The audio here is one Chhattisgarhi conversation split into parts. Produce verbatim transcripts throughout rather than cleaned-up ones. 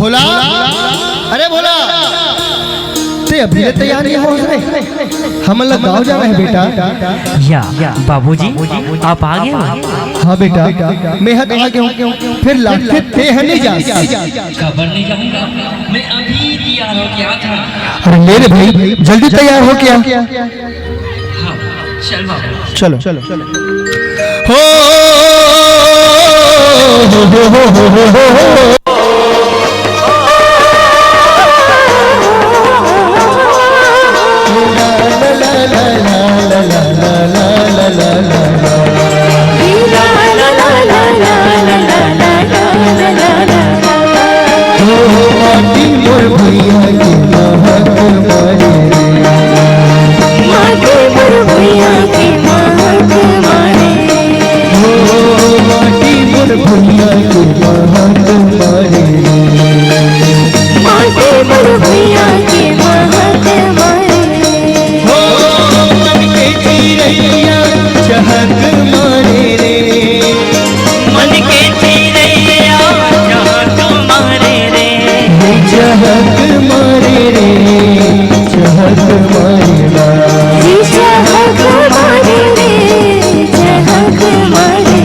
भोला, अरे भोला, ते अभी ले तैयार नहीं हो रे। हमन ला गाँव जाना है बेटा। या, बाबूजी, आप आ गए हो? हाँ बेटा, मैं हत आ गया हूँ। फिर लाखे ते है नहीं जा। खबर नहीं जाऊंगा, मैं अभी तैयार होके आता हूँ। अरे ले रे भाई, जल्दी तैयार हो क्या? हाँ, चल बाबू। चलो। हो, हो, हो, हो। हो माटी मोर भुइयां के महक मारे रे। माटी मोर भुइयां के महक मारे। हो माटी मोर भुइयां के महक मारे रे। माटी मोर भुइयां के महक मारे। हो मन के चिरैया चहक मारे रे। मन के चिरैया चहक मारे रे। चहक मारे रे, चहक मारे ना। जी चहक मारे रे, चहक मारे।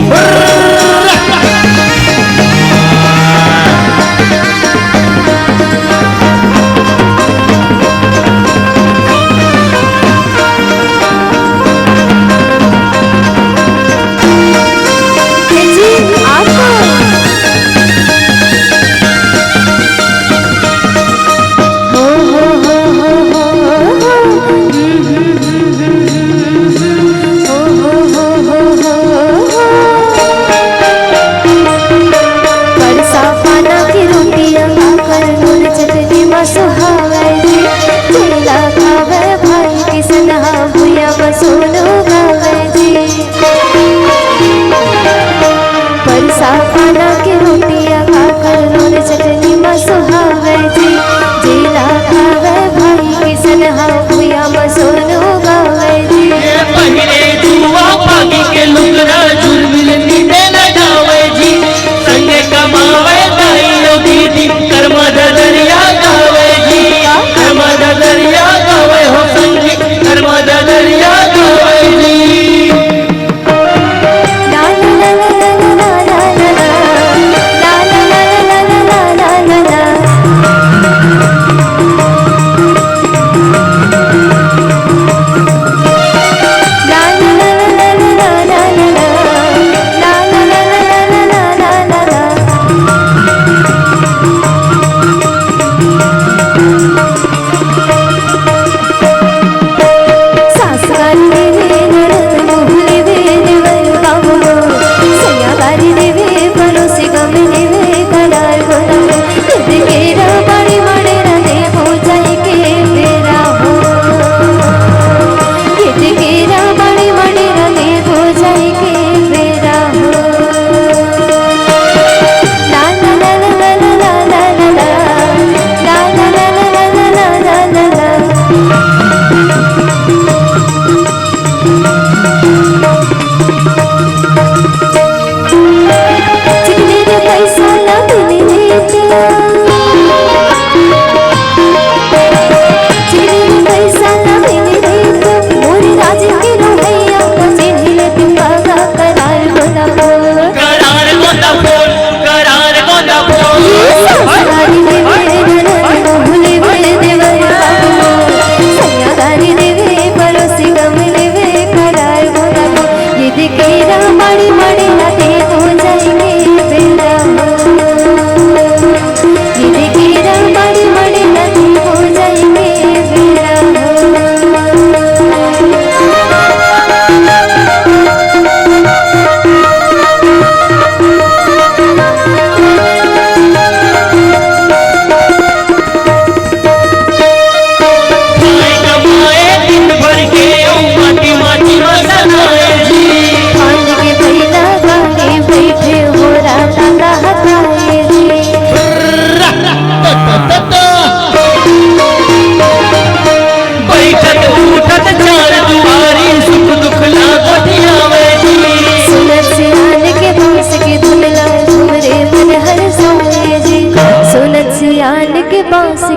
जी, आपको। परसा पाना के रोटी अंगा कर नून चटनी मा सुहावे जी। जेला खावे भाई किसन हा भुइयां मा सोनू गावे जी। परसा पाना के रोटी अंगा कर नून चटनी मा सुहावे जी। जेला खावे भाई किसन हा भुइयां मा सोनू गावे जी। ये पहिरे जुआ पागी के लुगरा जुर्मिल नींदे न जावे जी। संगे कमावे दाई अउ दीदी, कर्मा ददरिया गावे जी। कर्मा ददरिया गावे हो संगे, कर्मा ददरिया गावे जी।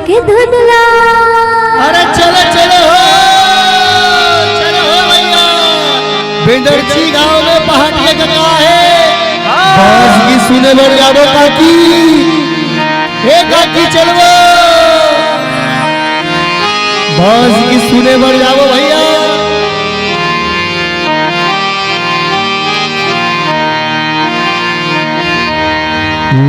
के धुन ला। अरे चलो, चलो हो, चलो हो भैया। बेंदरची गांव में पहाटिया का का हे? बांस गीत सुने बर जाबो काकी। ए काकी चलबो। बांस गीत सुने बर जाबो भैया। ए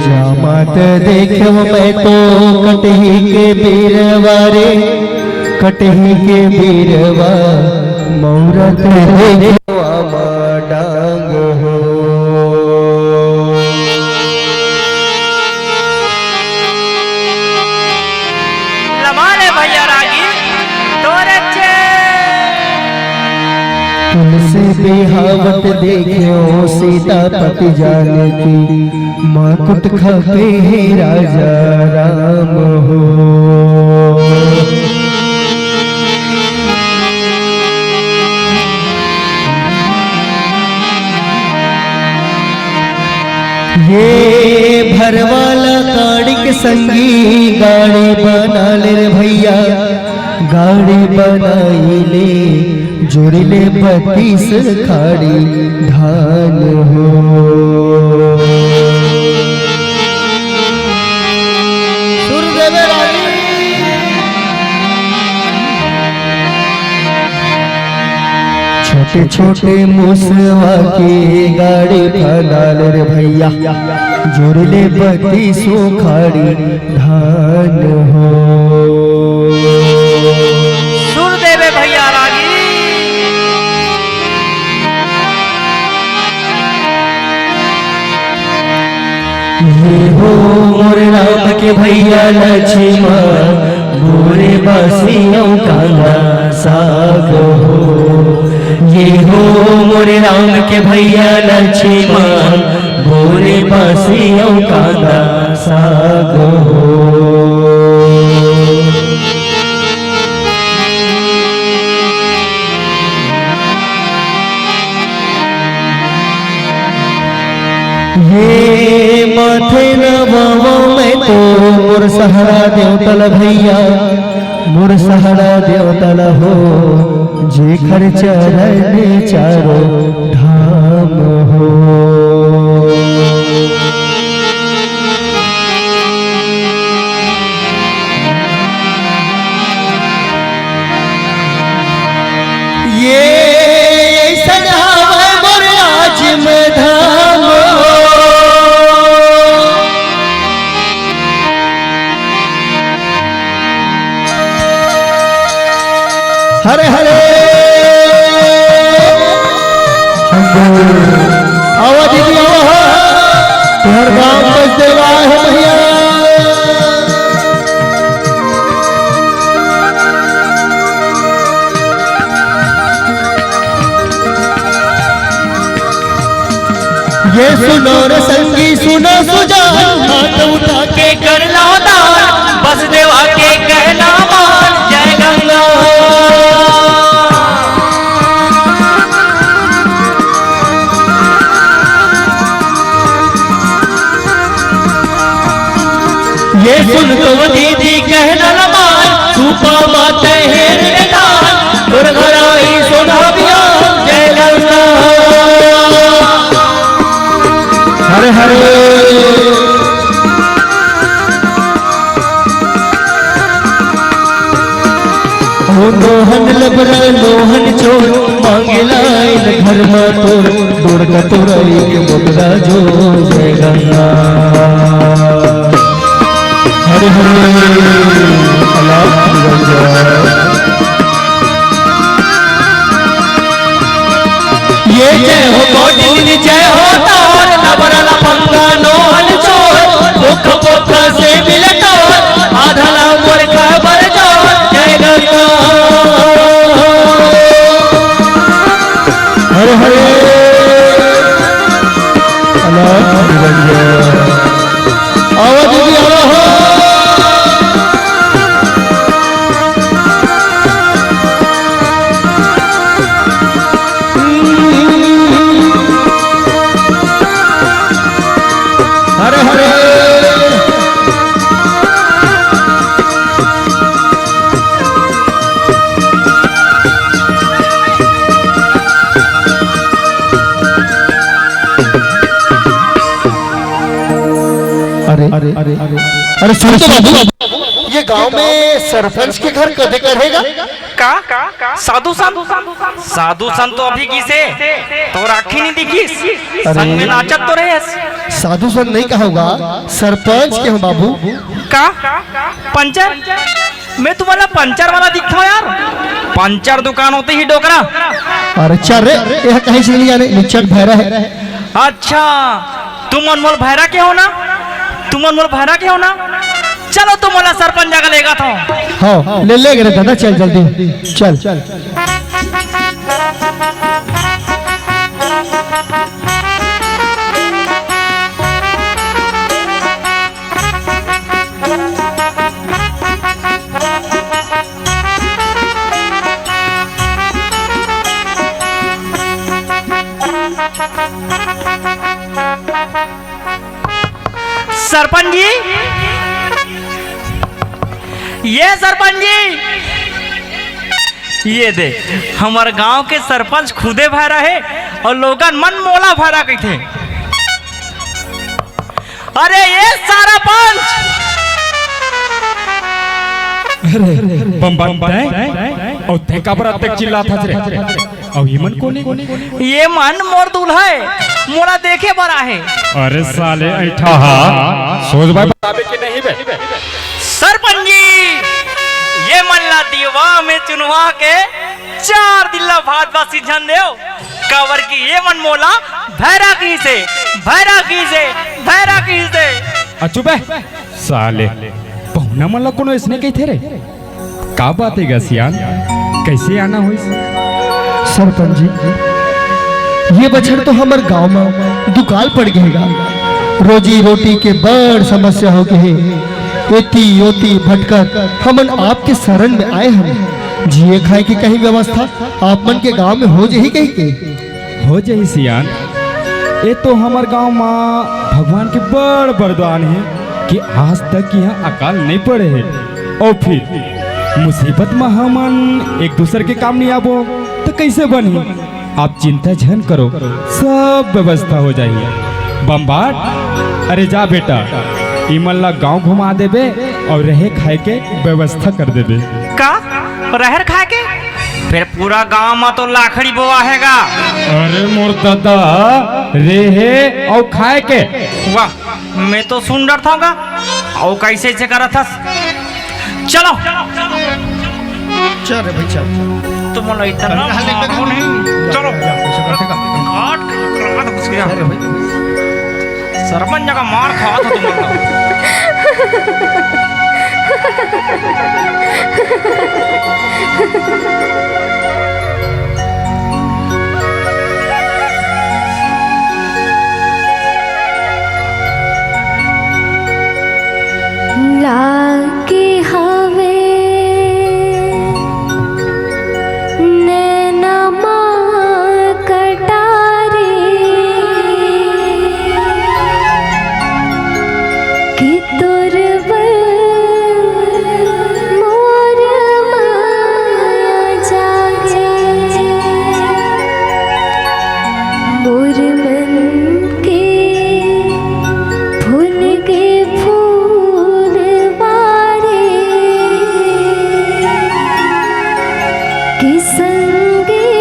जामत देखेव मैं तो कटही के बीरवा रे, कटही के बीरवा, मौरत देखेव आमा डांग हो। लमा ले भैया रागी तोरे चे। तुलसी बिहावत देखेव सीतापति जानकी, माकुट खपे हे राजा राम हो। ये भरवाला काड़ी के संगी गाड़ी बना ले रे भैया, गाड़ी बनाई ले, जोड़ी ले बत्तीस खाड़ी धान हो। सुर देवे रानी। छोटे छोटे मुसवा के गाड़ी फनाल रे भैया, जोड़ ले बत्तीसों खाड़ी धान हो। सुर देवे भैया रागी। ये हो मोर राम के भैया लक्ष्मण, बोरे बासी अउ कांदा साग हो। ये हो मोर राम के भैया लक्ष्मण, बोरे बासी अउ कांदा साग हो। ये माथे नवावा मैं तो मोर सहारा देवतल भैया, मोर सहारा देवतल हो, जेखर चरण चारों धाम हो। ये अइसन हवय मोर राजिम धाम। हरे हरे। आवा दीदी, आवा हो। तुहर गांव बस देवा है भैया। ये सुनो रे संगी, सुनो सुजान, हाथ उठा के कर लो दान, बस देवा के कहना मान, जय गंगा। ये सुन तो दीदी कहना न मान, तू पावा तहेर दान, तोर घर आई सोना बियान, जय गंगा। हरे हरे। ओ नोहन लबरा नोहन चोर, मांगे लाइन घर मा तोर, तोर का तोरा एक बोतला जो जय गंगा। हरे हरे, अलाप निरंजन। ये जय हो कोटिन जय हो तार, नबरल पंगा नोहन चोर, मुख मुख से मिलता आधला मोर खबर जो जय गंगा। हरे हरे। अलाप निरंजन। आवा दीदी, आवा हो। हरे हरे। अरे, अरे, अरे, अरे, सुन तो बाबू, ये गांव में सरपंच के घर कदे करेगा? का? साधु संत? साधु संत तो अभी गिसे, तो राखी नहीं दिखिस, अरे। संग में नाचत तो रहे। साधु संत नहीं कहूंगा, सरपंच के हूँ बाबू। का? पंचर? मैं तुम्हारा पंचर वाला दिखता हूँ यार। पंचर दुकान होती ही डोकरा। अरे चल रे, यह कहीं से नहीं आने, निचट भैरा है। अच्छा, तुम अनमोल भैरा के हो ना? तुम अनमोल भैरा के हो ना? चलो, तुम वाला सरपंच जगह लेगा था। हाँ, ले, ले गे रे दादा, चल जल्दी, चल। सरपंच जी, ये सरपंच जी, ये दे, हमर गांव के सरपंच खुदे भैरा हे अउ लोगन मन मोला भैरा कहिथे। अरे ये सारा पंच! अरे, बम बम तैं? अउ तैं काबर अतेक चिल्लात हस रे? अउ ये मन कोन ए? ये मन मोर दूल्हा हे, मोला देखे बर आहे। अरे साले ऐठा हा, सोच भाई बताबे के नहीं बे। सरपंच जी, ये मन ला दीवा में चुनवा के चार दिन ला भात बासी झन देव, काबर कि ये मन मोला भैरा कहिसे, भैरा कहिसे, भैरा कहिसे। अ चुप बे, साले, पहुना मन ला कोनो अइसने कहिथे रे? का बात हे गा सियान, कइसे आना होइस? सरपंच जी, ये बछर तो हमर गांव म दुकाल पड़ गे हे गा, रोजी रोटी के बड़ समस्या हो गे हे। एती ओती भटकत हमन आपके शरण में आए हन। जिए खाए के कहीं व्यवस्था आप मन के गांव में हो जही कहिके। हो जही सियान, ए तो हमर गांव म भगवान के बड़ वरदान हे कि आज तक इहां अकाल नइ पड़े हे। अउ फिर मुसीबत म हमन एक दूसर के काम नइ आबो त कइसे बनही? आप चिंता झन करो, सब व्यवस्था हो जाही। बम्बाट, अरे जा बेटा, इमन ला गांव घुमा देबे अउ रहे खाए के व्यवस्था कर देबे। का? रहर खाए के? फिर पूरा गांव म तो लाखड़ी बोआ हे गा। अरे मोर दादा, रेहे अउ खाए के। वाह, मैं तो सुन डरथंव गा। अउ कइसे से करत हस? चलो। चल रे भाई, चल। तुम लोग इतना अरे, हाल एक मारो नहीं। चलो। जा, जा, पैसा काटेगा। काट के काट घुस गया। चल रे भाई। सरपंच जगह मार खात हो तुम लोग। लागे हवे नैना मा कटारी कि तोर बर मोर माया जागे। मोर मन के फूल के फूलवारी के संगे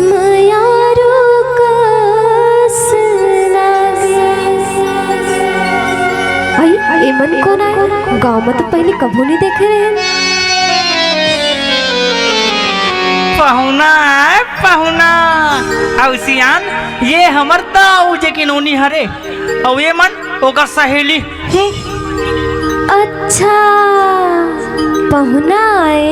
मयारू कस लागे। आई, ए मन कोन आय? गांव में तो पहले कभू नहीं देखे रहे। पहुना आय, पहुना। अउ सियान, ये हमर दाऊ जी के नोनी हरे। अउ ये मन ओकर सहेली। हम्म। अच्छा, पहुना आय।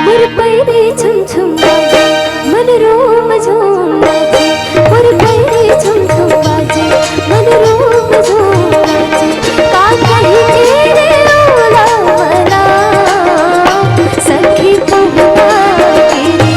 मोर पैरे छम छम बाजे, मन रोम झूम बाजे। मोर पैरे छम छम बाजे, मन रोम झूम बाजे। का कही तेरे ओला वाला, सखी पहुना के रे।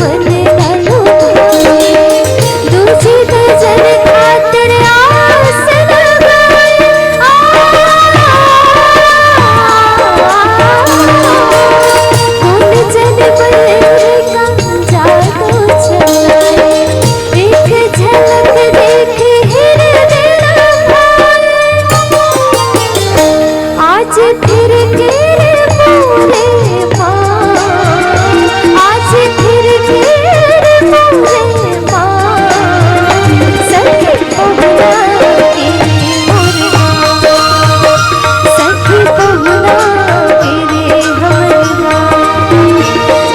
मन न लुभाए, दूजी दू जन खातिर आस लगाए। आ, कोन जन मयूर का जादू चलाए, एक झलक देख हृदय लुभाए। आज फिर के रे मोरे माँ, आज फिर के रे मोरे माँ, सखी पहुना के रे मोरे माँ, सखी पहुना के रे हमर माँ।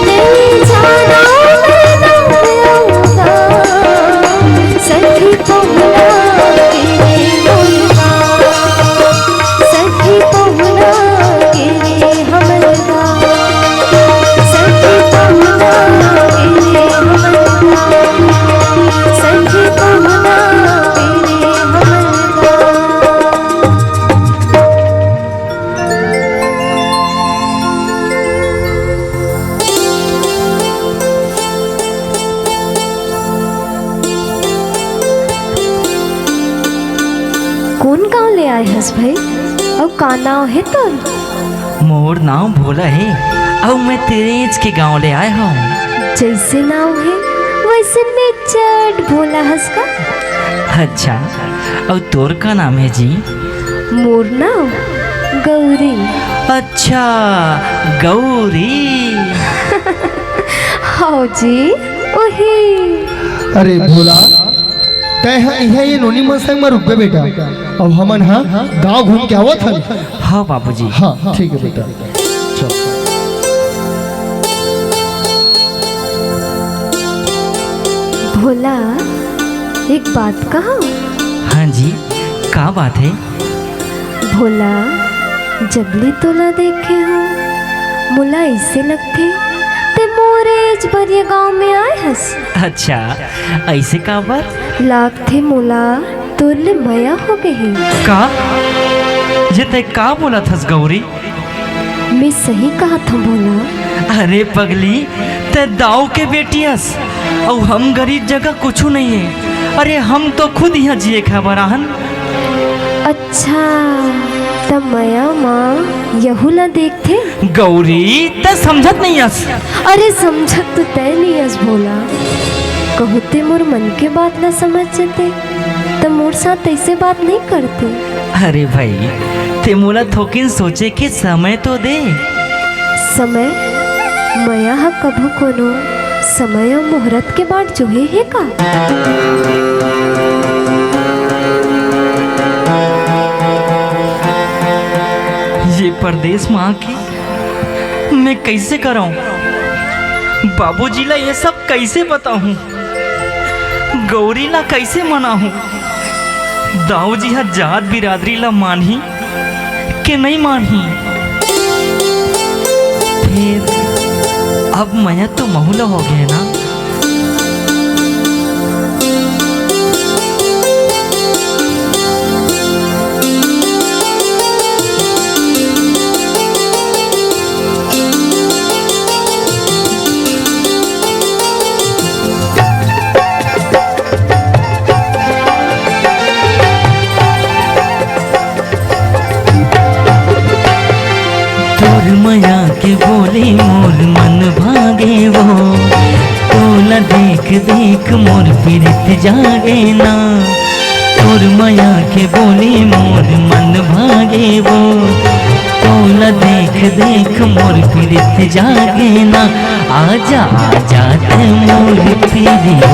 नहीं जाना मैं ना आऊँगा, सखी पहुना के रे मोरे माँ। सखी पहुना के रे हमर गाँव, सखी पहुना के रे हमर गाँव, सखी पहुना के रे हमर गाँव। कोन गांव ले आए हस भाई? अउ का नाव हे तोर? मोर नाव भोला हे, अउ मैं तेरेज के गांव ले आए हंव। जइसे नाव हे, वइसे निचट भोला हस का? अच्छा, अउ तोर का नाम हे जी? मोर नाव गौरी। अच्छा, गौरी। हव जी, ओही। अरे भोला, तैं ह इहाँ ये नोनी मन संग म रुकबे बेटा, अउ हमन ह गांव घूम के आवत हन। हाँ बाबूजी। हाँ, ठीक हे बेटा। चल। भोला, एक बात कहंव? हाँ जी, का बात हे? भोला, जब ले तोला देखे हंव, मोला अइसे लगथे, तैं मोरेच बर ये गांव में आए हस। अच्छा, अइसे काबर? लागथे मोला, तोर ले मया हो गे हे। का? ये तैं का बोलत हस गौरी? मैं सही कहत हंव भोला। अरे पगली, तैं दाऊ के बेटी हस, अउ हम गरीब जगह कुछू नइ हे। अरे हम तो खुद इहाँ जिए खाए बर आहन। अच्छा, त मया म यहू ला देखथे? गौरी, तैं समझत नइ हस। अरे समझत तो तैं नइ हस भोला, कहूँ तैं मोर मन के बात ला समझ जते, त मोर साथ अइसे बात नइ करते। अरे भाई, तैं मोला थोकिन सोचे के समय तो दे। समय? मया ह कभू कोनो समय अउ मुहूर्त के बाट जोहे हे का? ये परदेस म आके मैं कइसे करंव? बाबूजी ला ये सब कइसे बताहूँ? गौरी ला कइसे मनाहूँ? दाऊ जी ह जात बिरादरी ला मानही के नइ मानही? फेर अब मया तो महू ला हो गे ना। तोर मया के बोली मोर मन भागे वो, तोला देख देख मोर पीरित जागे ना। तोर मया के बोली मोर मन भागे वो, तोला देख देख मोर पीरित जागे ना। आजा आजा तैं मोर पिरिया,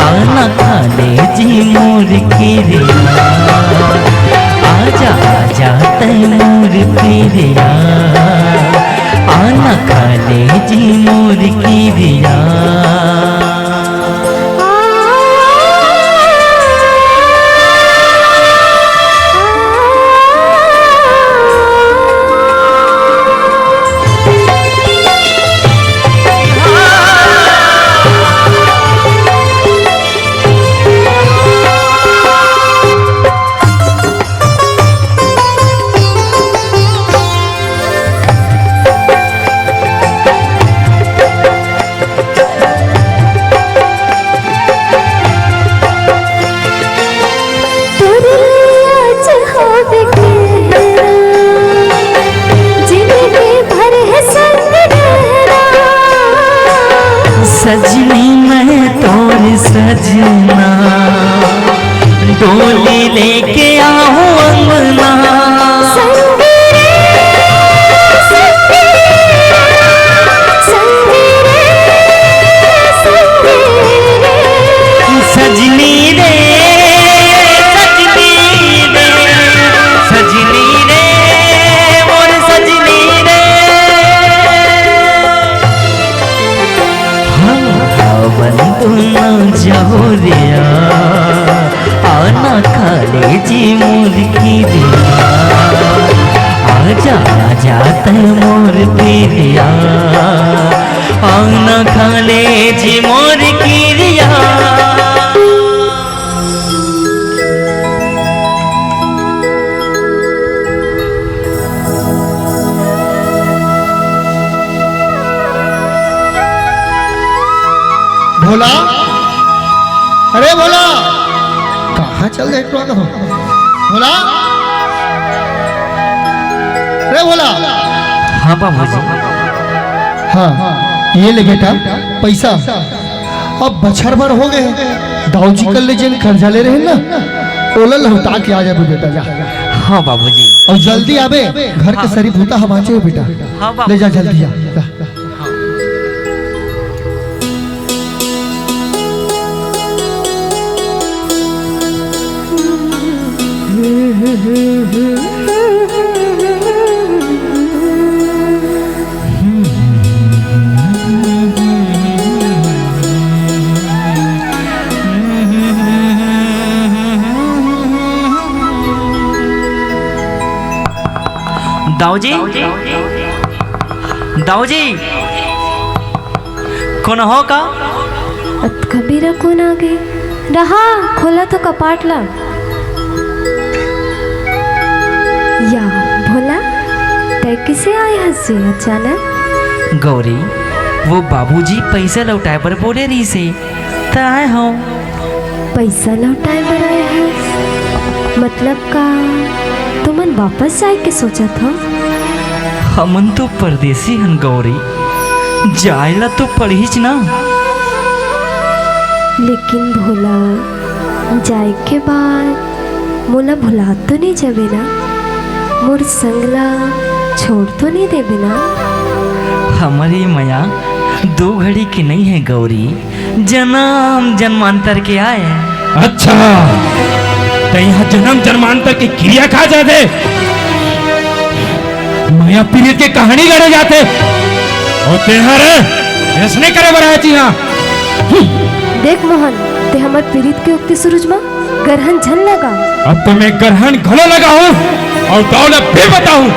आना खा ले जी मोर किरिया। आजा आजा तैं मोर पिरिया, आना खा ले जी मोर किरिया। सजनी मैं तोर सजना, डोली लेके आहूं अंगना। संगी रे, संगी रे, संगी रे। सजनी रे, सजनी रे, सजनी रे, मोर सजनी रे। हाँ, हवन दुनो जहोरिया, आना खा ले जी मोर किरिया। आजा, आजा तैं मोर पिरिया, आना खा ले जी मोर किरिया। भोला, अरे भोला, कहाँ चल दे टुरा कहो? भोला, अरे भोला। हाँ बाबूजी। हाँ, ये ले बेटा पैसा। अब बछर भर हो गए, दाऊ जी कर ले जेन कर्जा ले रहे ना, ओला लहुटा के आ जाबे बेटा, जा। हाँ बाबूजी। अउ जल्दी आबे, घर के सरी भूता ह बाँचे हे बेटा। हाँ बाबू। ले जा जल्दी आ, जा। दाऊ जी, दाऊ जी, कोन हो का? अतका बेरा कोन आ गे? रहा, खोला तो कपाट ला। या, भोला, तैं किसे आए हस अचानक? गौरी, वो बाबूजी पैसा लौटाए बर बोले रहिस हे, त आए हंव। पैसा लौटाए बर आए हस? मतलब का तुमन वापस जाए के सोचत हो? हमन तो परदेसी हन गौरी, जाए ला तो पड़हीच ना। लेकिन भोला, जाए के बाद मोला भुला तो नहीं जाबे ना? मोर संग ला छोड़ तो नहीं देबे ना? हमर ये मया दो घड़ी के नहीं है गौरी, जनम जन्मांतर के आय। अच्छा, तैं हा जनम जन्मांतर के किरिया खा जाथे, मया पीरित के कहानी लड़े जाथे, अउ तैं हा रे, अइसने करे बर आय जी हाँ। देख मोहन, तैं हमर पीरित के उक्ति सुरुज मा गरहन झन लगा। अब तो मैं गरहन घलो लगाहूँ अउ तोला फिर बताहूँ।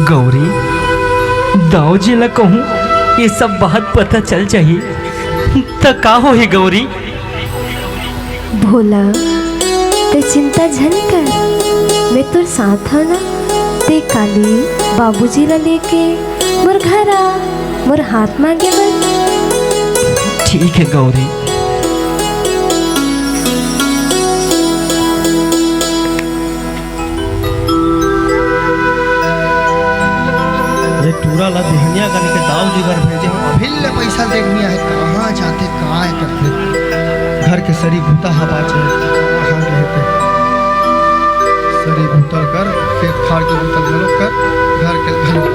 गौरी, दाऊ जी ला कहूँ, ये सब बात पता चल जाही, त का होही गौरी? भोला, तैं चिंता झन कर, मैं तोर साथ हंव ना। तैं काली बाबूजी ला लेके मोर घर आ, मोर हाथ मांगे बर। ठीक है गौरी। अरे टूरा ला बिहनिया कन के दाऊ जी घर भेजे हंव, अभी ले पैसा दे नइ आए, कहाँ जाथे, काय करथे? घर के सरी भूता हा बाँचे, कहाँ गे हे ते? सरी भूता कर, खेत खार के भूता घलो कर, घर के घलो कर।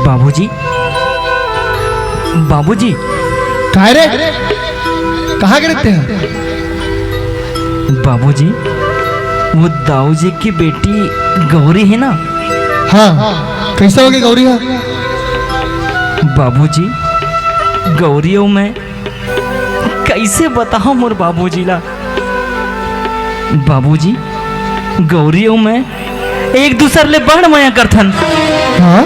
बाबूजी, बाबूजी। काय रे? कहाँ गे रहिथे? बाबूजी, वो दाऊ जी की बेटी गौरी हे ना? हाँ, कइसे होगे गौरी हा? बाबूजी, गौरी अउ मैं कइसे बताहूँ मोर बाबूजी ला? बाबूजी, गौरी अउ मैं एक दूसर ले बड़ मया करथन। हाँ?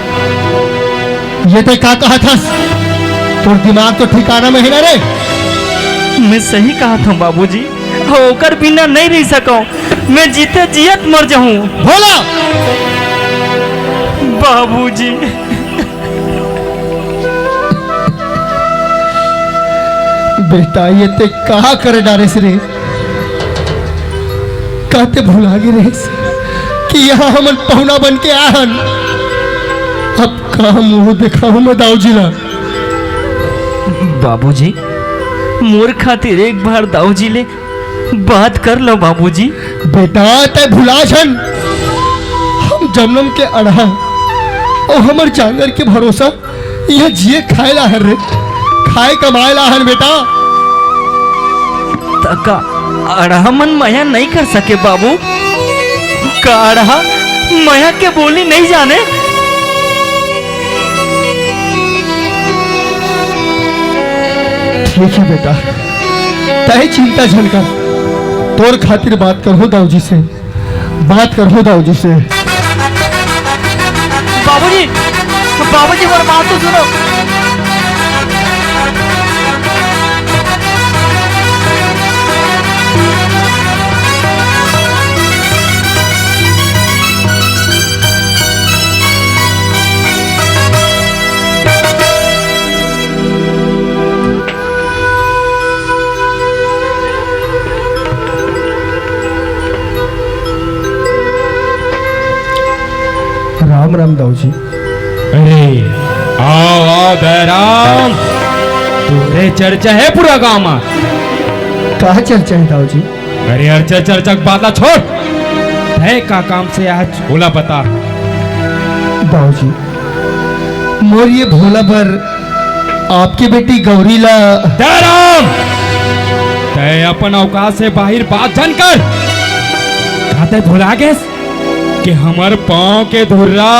ये तैं का कहत हस? तोर दिमाग तो ठिकाना में हे ना रे? मैं सही कहत हंव बाबूजी, अउ ओकर बिना नइ रहि सकंव, मैं जीते जियत मर जाहूँ। भोला! बाबूजी। बेटा, ये ते का कर डारेस रे? का ते भुला गे रेहेस कि यहाँ हमन पहुना बन के आए हन? अब का मुंह देखाहूं मैं दाऊजी ला? बाबूजी, मोर खातिर एक बार दाऊजी ले बात कर लो बाबूजी। बेटा, ते भुला झन, हम जनम के अड़हा अउ हमर जांगर के भरोसा इहाँ जिए खाए ला हन रे, खाए कमाए ला हन बेटा। त का अड़हा मन मया नइ कर सके बाबू? का अड़हा मया के बोली नइ जाने? ठीक हे बेटा, तय चिंता झन कर, तोर खातिर बात करहूं दाऊजी से। बात करहूं दाऊजी से। बाबूजी, बाबूजी, मोर बात तो सुनो। राम राम दाऊजी। अरे, आओ, आओ, दयाराम। तोरे चर्चा हे पूरा गांव म। का चर्चा हे दाऊजी? अरे, अर्चा चर्चा के बात ला छोड़। तय का काम से आज ओला बता। दाऊजी, मोर ये भोला बर आपके बेटी गौरी ला। दयाराम, तय अपन औकात से बाहिर बात झन कर। का तय भुला गेस कि हमर पांव के धुर्रा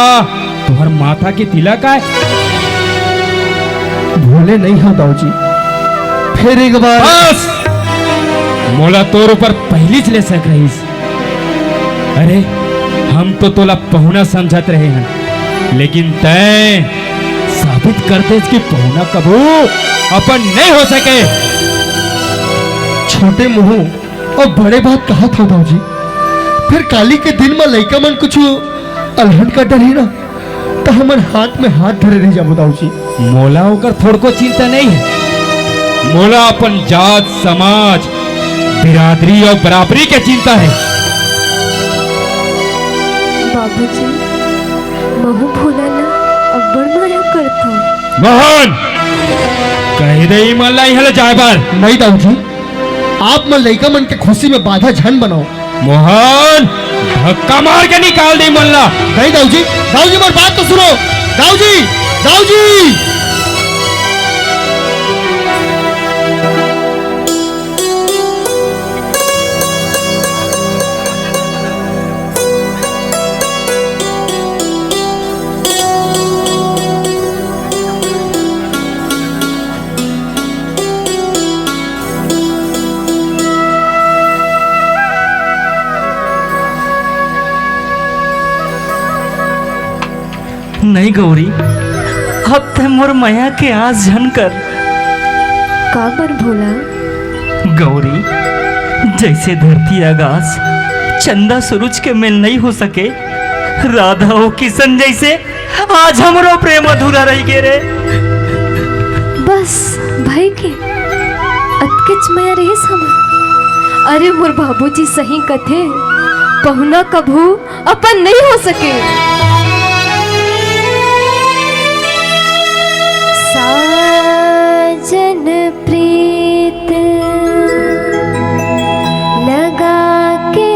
तुहर माथा के तिलक आय? भोले नइ हंव दाऊजी, फेर एक बार। बस! मोला तोर ऊपर पहिलीच ले सक रहिस। अरे, हम तो तोला पहुना समझत रहे हन, लेकिन तय साबित कर देस कि पहुना कभू अपन नइ हो सके। छोटे मुंह अउ बड़े बात कहत हव दाऊजी, फेर काली के दिन म लइका मन कुछु अलहन कर डरही ना, त हमन हाथ में हाथ धरे रह जाबो दाऊजी। मोला ओकर थोड़को चिंता नइ हे, मोला अपन जात समाज, बिरादरी अउ बराबरी के चिंता हे। बाबूजी, महू भोला ला अब्बड़ मया करथंव। मोहन, कहि दे ई मन ला इहां ले जाय बर। नइ दाऊजी, आप मन लइका मन के खुशी में बाधा झन बनाव। मोहन, धक्का मार के निकाल दे मन ला। नहीं दाऊजी, दाऊजी मोर बात तो सुनो। दाऊजी, दाऊजी। नहीं गौरी, अब तै मोर मया के आस झन कर। काबर भोला? गौरी, जैसे धरती आकाश, चंदा सूरज के मेल नहीं हो सके, राधा अउ किशन जैसे आज हमरो प्रेम अधूरा रह गे रे। बस, भई के अतकेच मया रहिस हमर। अरे, मोर बाबूजी सही कथे, पहुना कभू अपन नहीं हो सके। साजन प्रीत लगा के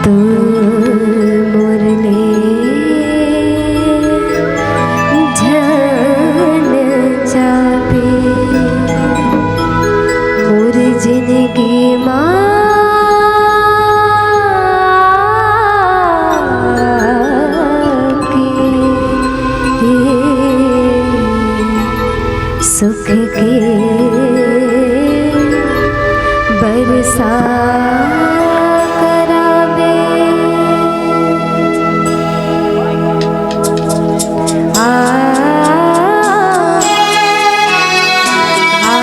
दूर मोर ले झन जाबे, मोर जिनगी मा के सुख के बरसा करावे। आ, आ,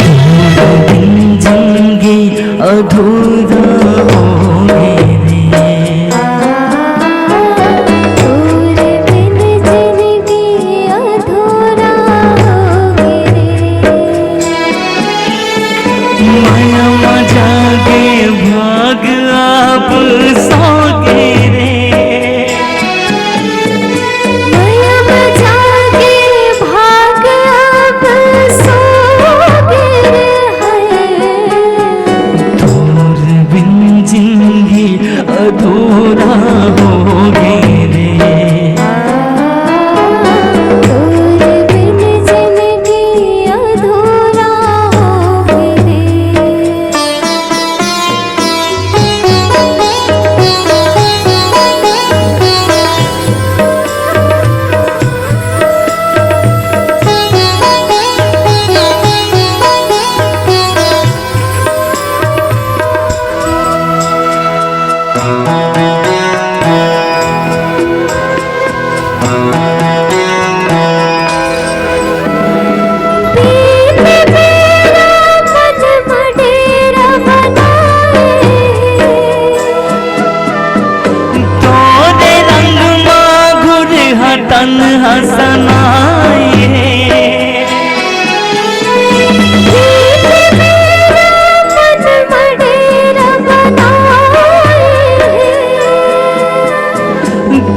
तेरे बिन जिंदगी अधूरा होगे रे। तन हसनाए।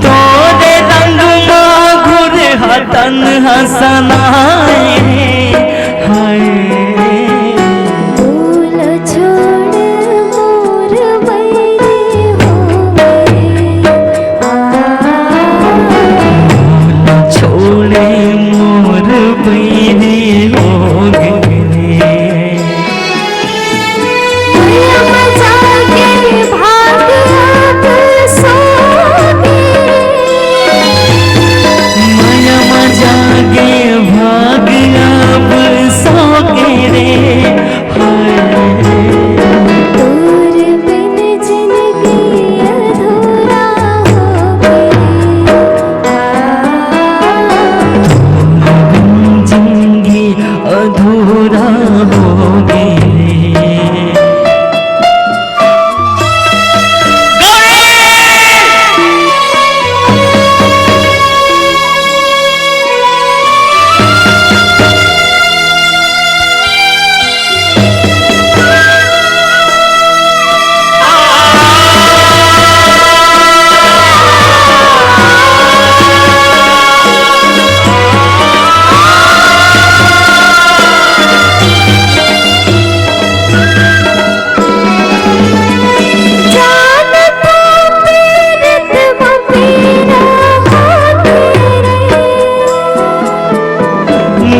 तोरे रंग मा घुरहा तन हसनाए। हाय। बोल छोड़ मोर बैरी हो गए। छोड़े मोर बैरी हो गए। मैया मजा के भाग अब सो गे। मैया मजा के भाग अब सो गे रे। तोर बिन जिंदगी अधूरा हो गे। तोर बिन जिंदगी अधूरा हो गे।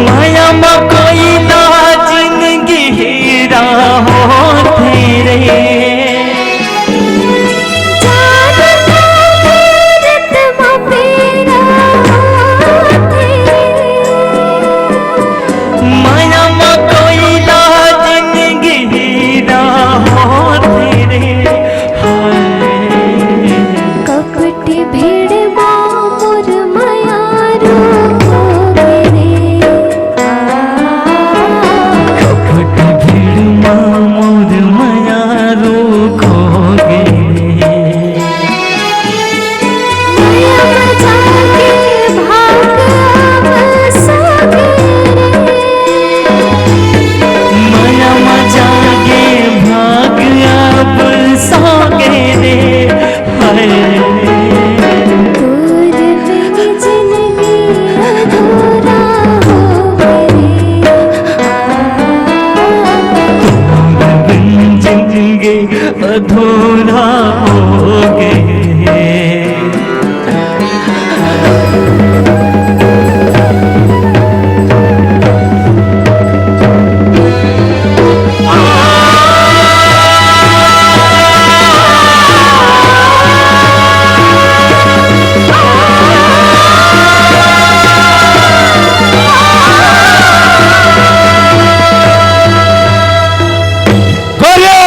माया म कोई ना जिंदगी हीरा होथे रे। माया म कोई ना जिंदगी हीरा होथे रे। हाय। कपटी भीड़ मा मोर मयारू खो गे रे। कपटी भीड़ मा मोर मयारू खो गे रे। मया मजा के भाग अब सो गे रे। मया मजा के भाग अब सो गे रे। हाय। तोर बिन जिंदगी अधूरा हो गे रे। तोर बिन जिंदगी अधूरा हो गे। गौरी,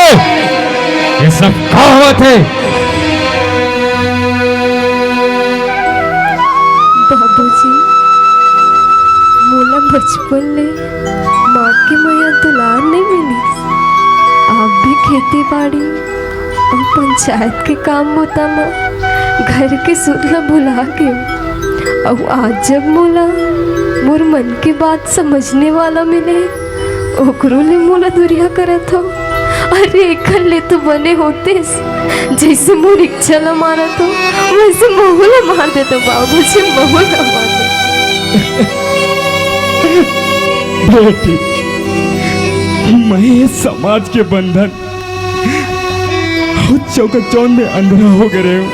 ये सब का होवत हे? बाबूजी, मोला बचपन ले माँ के मया दुलार नइ मिलिस। आप भी खेती बाड़ी अउ पंचायत के काम बूता म घर के सुध ल भुला गेव। अउ आज जब मोला मोर मन के बात समझने वाला मिले, ओकरो ले मोला दुरिहा करत हव। अरे, एकर ले तो बने होतेस, जइसे मोर इच्छा ल मारत हव, वइसे महू ल मार देतव बाबूजी, महू ल मार देतव। बेटी, मैं ये समाज के बंधन अउ चौकाचौंध में अंधरा हो गे रहेंव।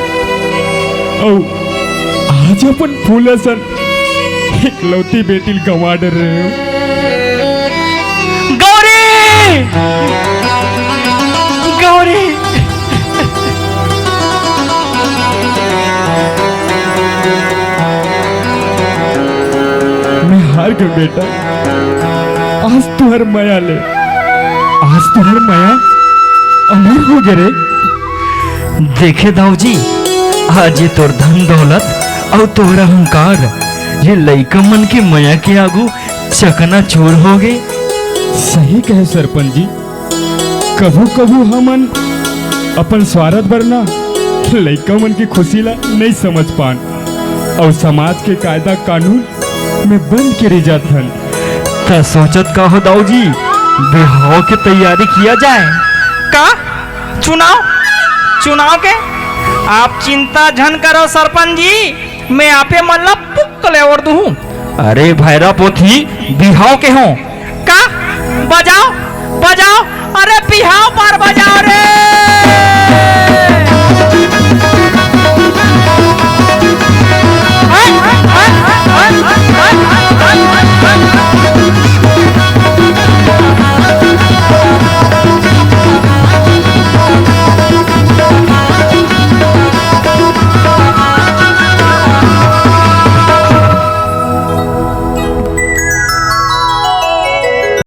अउ आज अपन फूल असन इकलौती बेटी ल गंवा डरे रहेंव। गौरी! गौरी! मैं हार गेंव बेटा, आज तुंहर मया ले, आज तुंहर मया अमर हो गे रे। देखे दाऊ जी, आज ये तोर धन दौलत अउ तोर अहंकार, ये लइका मन के मया के आगू चकनाचूर हो गे। सही कहे सरपंच जी, कभू-कभू हमन अपन स्वार्थ बर ना लइका मन के खुशी ला नइ समझ पान। अउ समाज के कायदा कानून में बंद करे जाथन। त सोचत का हो दाऊ जी, बिहाव के तैयारी किया जाए? का? चुनाव? चुनाव के? आप चिंता झन करो सरपंच जी, मैं आपे मन ला पुक ले ओर दूहूं। अरे भैरा पोथी, बिहाव के हो का? बजाओ, बजाओ, अरे बिहाव पर बजाओ रे।